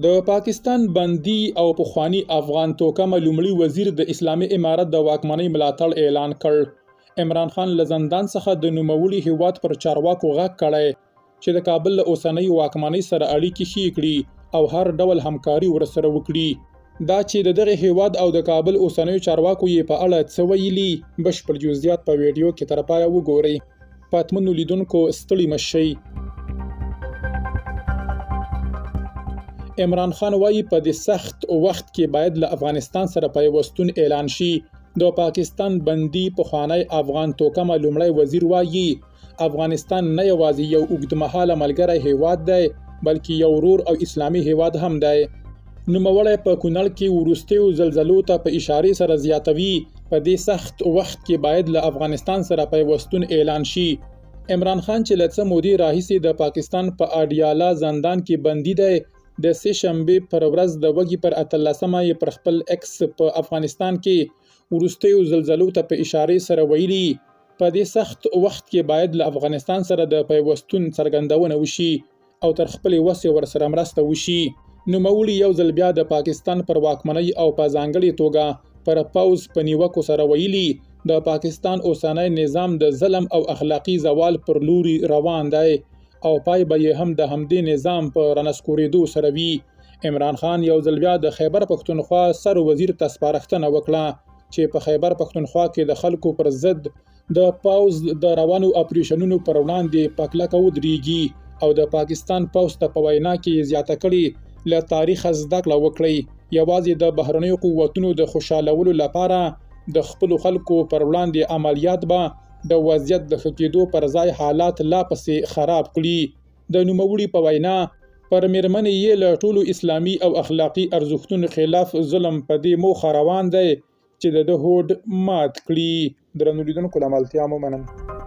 د پاکستان بندي او پخواني افغان توکمه لومړي وزیر د اسلامي امارت د واکمنۍ ملاتړ اعلان کړ. عمران خان له زندان څخه د نوموړي هیواد پر چارواکو غږ کړی چې د کابل له اوسنۍ واکمنۍ سره اړیکې ښې کړي او هر ډول همکاري ورسره وکړي. دا چې د دغه هیواد او د کابل اوسنیو چارواکو یې په اړه څه ویلي، بشپړ جزئیات په ویډیو کې تر پایه وګورئ. پتمنو لیدونکو ستړي مه شئ. عمران خان وايي، په دې سخت وخت کې باید له افغانستان سره پیوستون اعلان شي. د پاکستان بندي پخوانی افغان توکمه لومړی وزیر وايي، افغانستان نه یوازې یو اوږدمهاله ملګری هیواد دی، بلکې یو ورور او اسلامي هیواد هم دی. نوموړی په کونړ کې وروستیو زلزلو ته په اشارې سره زیاتوي، په دې سخت وخت کې باید له افغانستان سره پیوستون اعلان شي. عمران خان چې له څه مودې راهیسې د پاکستان په اډیالا زندان کې بندي دی، د سې شنبې پر ورځ د وږي پر 18مه یې پر خپل ایکس په افغانستان کې وروستیو زلزلو ته په اشارې سره ویلي، په دې سخت وخت کې باید له افغانستان سره د پیوستون څرګندونه وشي او تر خپلې وسې ورسره مرسته وشي. نوموړي یو ځل بیا د پاکستان پر واکمنۍ او په ځانګړې توګه پر پوځ په نیوکو سره ویلي، د پاکستان اوسنی نظام د ظلم او اخلاقي زوال پر لوري روان دی او پای به یې هم د همدې نظام په رانسکورېدو سره وي. عمران خان یو ځل بیا د خیبر پښتونخوا سر وزیر ته سپارښتنه وکړه چې په خیبر پښتونخوا کې د خلکو پر ضد د پوځ د روانو اپریشنونو پر وړاندې په کلکه ودرېږي او د پاکستان پوځ ته په وینا کې یې زیاته کړې، له تاریخه زده کړه وکړئ، یوازې د بهرنیو قوتونو د خوشحالولو لپاره د خپلو خلکو پر وړاندې عملیات به د وضعیت د ښه کېدو پر ځای حالات لا پسې خراب کړي. د نوموړي په وینا، پر مېرمنې یې له ټولو اسلامي او اخلاقي ارزښتونو خلاف ظلم په دې موخه روان دی چې د ده هوډ مات کړي. درنو لیدونکو له ملتیا مو مننه.